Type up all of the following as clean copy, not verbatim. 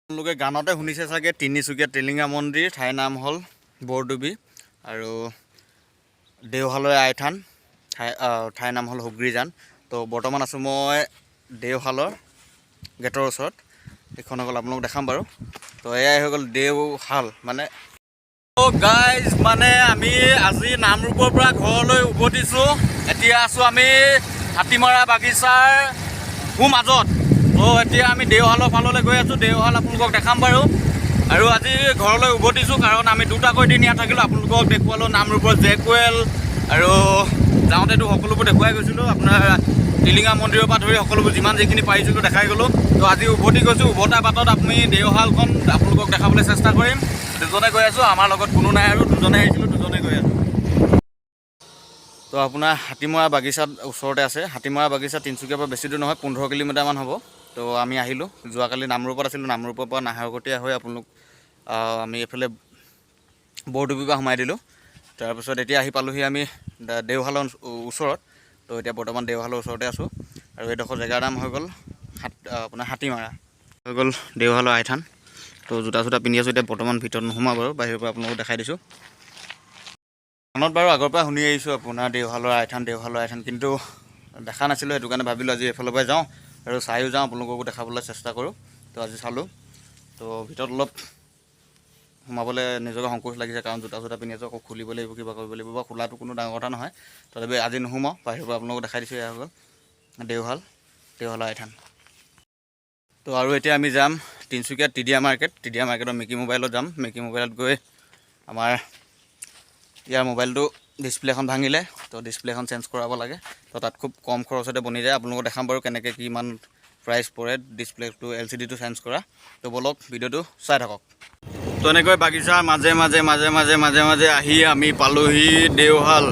আপোনালোকে গানতে শুনিছে চাগে, তিনিচুকীয়া টিলিঙা মন্দিৰ, ঠাইৰ নাম হ'ল বৰডুবি আৰু দেওশালৰ আইথান, ঠাইৰ নাম হ'ল হুগ্ৰীজান। তো বৰ্তমান আছোঁ মই দেওশালৰ গেটৰ ওচৰত। সেইখন হৈ গ'ল, আপোনালোক দেখাম বাৰু। তো এয়াই হৈ গ'ল দেওশাল। মানে গাইজ, মানে আমি আজি নামৰূপৰ পৰা ঘৰলৈ উভতিছোঁ। এতিয়া আছোঁ আমি হাতীমৰা বাগিচাৰ সোঁ মাজত। তো এতিয়া আমি দেওশালৰ ফাললৈ গৈ আছোঁ। দেওশাল আপোনালোকক দেখাম বাৰু। আৰু আজি ঘৰলৈ উভতিছোঁ, কাৰণ আমি দুটাকৈ দিন ইয়াত থাকিলোঁ। আপোনালোকক দেখুৱালোঁ নামৰূপৰ জেকুৱেল আৰু যাওঁতেতো সকলোবোৰ দেখুৱাই গৈছিলোঁ। আপোনাৰ টিলিঙা মন্দিৰৰ পৰা ধৰি সকলোবোৰ যিমান যিখিনি পাৰিছিলোঁ দেখাই গ'লোঁ। তো আজি উভতি গৈছোঁ। উভতা বাটত আমি দেওশালখন আপোনালোকক দেখাবলৈ চেষ্টা কৰিম। দুজনে গৈ আছোঁ, আমাৰ লগত কোনো নাই আৰু দুজনে আহিছিলোঁ, দুজনে গৈ আছোঁ। তো আপোনাৰ হাতীমৰা বাগিচাত ওচৰতে আছে। হাতীমৰা বাগিচা তিনিচুকীয়াৰ পৰা বেছি দূৰ নহয়, 15 কিলোমিটাৰমান হ'ব। তো আমি আহিলোঁ, যোৱাকালি নামৰূপত আছিলোঁ। নামৰূপৰ পৰা নাহৰকটীয়া হৈ আপোনালোক আমি এইফালে বৰডুবিৰ পৰা সোমাই দিলোঁ। তাৰপিছত এতিয়া আহি পালোহি আমি দেওশালৰ ওচৰত। তো এতিয়া বৰ্তমান দেওশালৰ ওচৰতে আছোঁ আৰু এইডোখৰ জেগাৰ নাম হৈ গ'ল আপোনাৰ হাতীমাৰা হৈ গ'ল দেওশালৰ আইথান। তো জোতা চোতা পিন্ধি আছোঁ। এতিয়া বৰ্তমান ভিতৰত নোসোমাওঁ বাৰু, বাহিৰৰ পৰা আপোনালোকক দেখাই দিছোঁ। কাণত বাৰু আগৰ পৰা শুনি আহিছোঁ আপোনাৰ দেওশালৰ আইথান, দেওশালৰ আইথান, কিন্তু দেখা নাছিলোঁ। সেইটো কাৰণে ভাবিলোঁ আজি এইফালৰ পৰাই যাওঁ আৰু চায়ো যাওঁ, আপোনালোককো দেখাবলৈ চেষ্টা কৰোঁ। তো আজি চালোঁ। তো ভিতৰত অলপ সোমাবলৈ নিজকে সংকোচ লাগিছে, কাৰণ জোতা চোতা পিন্ধি আছোঁ, আকৌ খুলিব লাগিব, কিবা কৰিব লাগিব। বা খোলাটো কোনো ডাঙৰ কথা নহয়। তথাপি আজি নোসোমাওঁ, বাহিৰৰ পৰা আপোনালোকক দেখাই দিছোঁ। এয়া হৈ গ'ল দেওশাল, দেওশালৰ আইথান। তো আৰু এতিয়া আমি যাম তিনিচুকীয়া টিডিয়া মাৰ্কেট। টিডিয়া মাৰ্কেটৰ মিকি মোবাইলত যাম। মিকি মোবাইলত গৈ আমাৰ ইয়াৰ মোবাইলটো ডিছপ্লেখন ভাঙিলে, তো ডিছপ্লেখন চেঞ্জ কৰাব লাগে। তো তাত খুব কম খৰচতে বনি যায়। আপোনালোকক দেখাম বাৰু কেনেকৈ কিমান প্ৰাইচ পৰে ডিছপ্লেটো, এলচিডিটো চেঞ্জ কৰা। তো ব'লক, ভিডিঅ'টো চাই থাকক। তো এনেকৈ বাগিচাৰ মাজে মাজে মাজে মাজে মাজে মাজে আহি আমি পালোহি দেওশাল।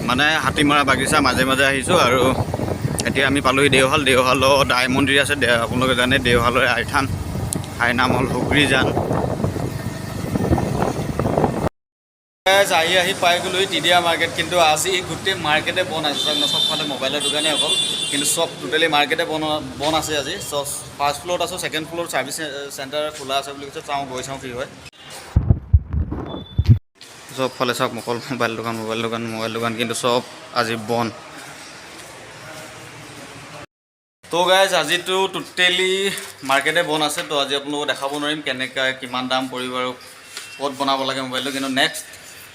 মানে হাতীমৰা বাগিচাৰ মাজে মাজে আহিছোঁ আৰু এতিয়া আমি পালোহি দেওশাল। দেওশালত আই মন্দিৰ আছে। আপোনালোকে জানে, দেওশালৰ আইথান, ঠাইৰ নাম হ'ল হুগ্ৰীজান। Guys, আহি আহি পাই গ'লোঁ টিডিয়া মাৰ্কেট। কিন্তু আজি গোটেই মাৰ্কেটে বন্ধ আছে। চাওক না, চবফালে মোবাইলৰ দোকানেই অকল, কিন্তু চব টোটেলি মাৰ্কেটে বন্ধ বন্ধ আছে আজি। চব ফাৰ্ষ্ট ফ্ল'ৰত আছোঁ, ছেকেণ্ড ফ্ল'ৰ ছাৰ্ভিচ চেণ্টাৰ খোলা আছে বুলি কৈছে। চাওঁ, গৈ চাওঁ কি হয়। চবফালে চাওক, অকল মোবাইল দোকান, মোবাইল দোকান, মোবাইল দোকান, কিন্তু চব আজি বন্ধ। তো গাইজ, আজিতো টোটেলি মাৰ্কেটে বন্ধ আছে। তো আজি আপোনালোকক দেখাব নোৱাৰিম কেনেকৈ কিমান দাম পৰিব আৰু ক'ত বনাব লাগে মোবাইলটো। কিন্তু নেক্সট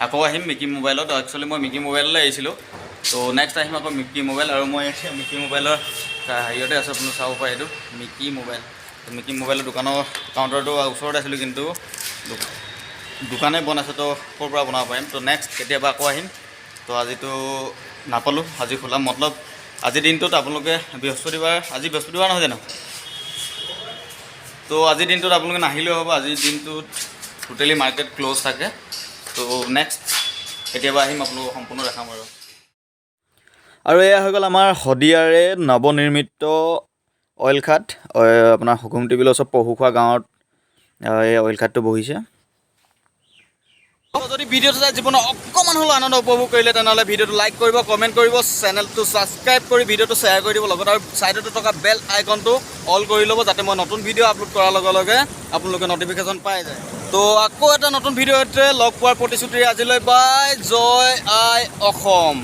আকৌ আহিম মিকি মোবাইলত। একচুৱেলি মই মিকি মোবাইললৈ আহিছিলোঁ। তো নেক্সট আহিম আকৌ মিকি মোবাইল। আৰু মই এতিয়া মিকি মোবাইলৰ হেৰিয়তে আছোঁ, আপুনি চাব পাৰে, এইটো মিকি মোবাইল। তো মিকি মোবাইলৰ দোকানৰ কাউণ্টাৰটো ওচৰতে আছিলোঁ, কিন্তু দোকানে বন্ধ আছে, তো ক'ৰ পৰা বনাব পাৰিম? তো নেক্সট কেতিয়াবা আকৌ আহিম। তো আজিতো নাপালোঁ আজি খোলা। মতলব আজিৰ দিনটোত আপোনালোকে বৃহস্পতিবাৰ, আজি বৃহস্পতিবাৰ নহয় জানো? তো আজিৰ দিনটোত আপোনালোকে নাহিলেও হ'ব। আজিৰ দিনটোত টোটেলি মাৰ্কেট ক্ল'জ থাকে। তো নেক্সট কেতিয়াবা আহিম, আপোনালোকক সম্পূৰ্ণ দেখাম। আৰু আৰু এয়া হৈ গ'ল আমাৰ শদিয়াৰে নৱনিৰ্মিত অইল খাট। আপোনাৰ সুকুমটি বিলৰ ওচৰত পহুখোৱা গাঁৱত এই অইল খাটটো বহিছে। যদি ভিডিঅ'টো চাই জীৱনত অকণমান হ'লেও আনন্দ উপভোগ কৰিলে, তেনেহ'লে ভিডিঅ'টো লাইক কৰিব, কমেণ্ট কৰিব, চেনেলটো ছাবস্ক্ৰাইব কৰি ভিডিঅ'টো শ্বেয়াৰ কৰি দিব। লগত আৰু ছাইডতে থকা বেল আইকনটো অল কৰি ল'ব, যাতে মই নতুন ভিডিঅ' আপলোড কৰাৰ লগে লগে আপোনালোকে নটিফিকেশ্যন পাই যায়। তো আকৌ এটা নতুন ভিডিঅ'তে লগ পোৱাৰ প্ৰতিশ্ৰুতিৰে আজিলৈ বাই। জয় আই অসম।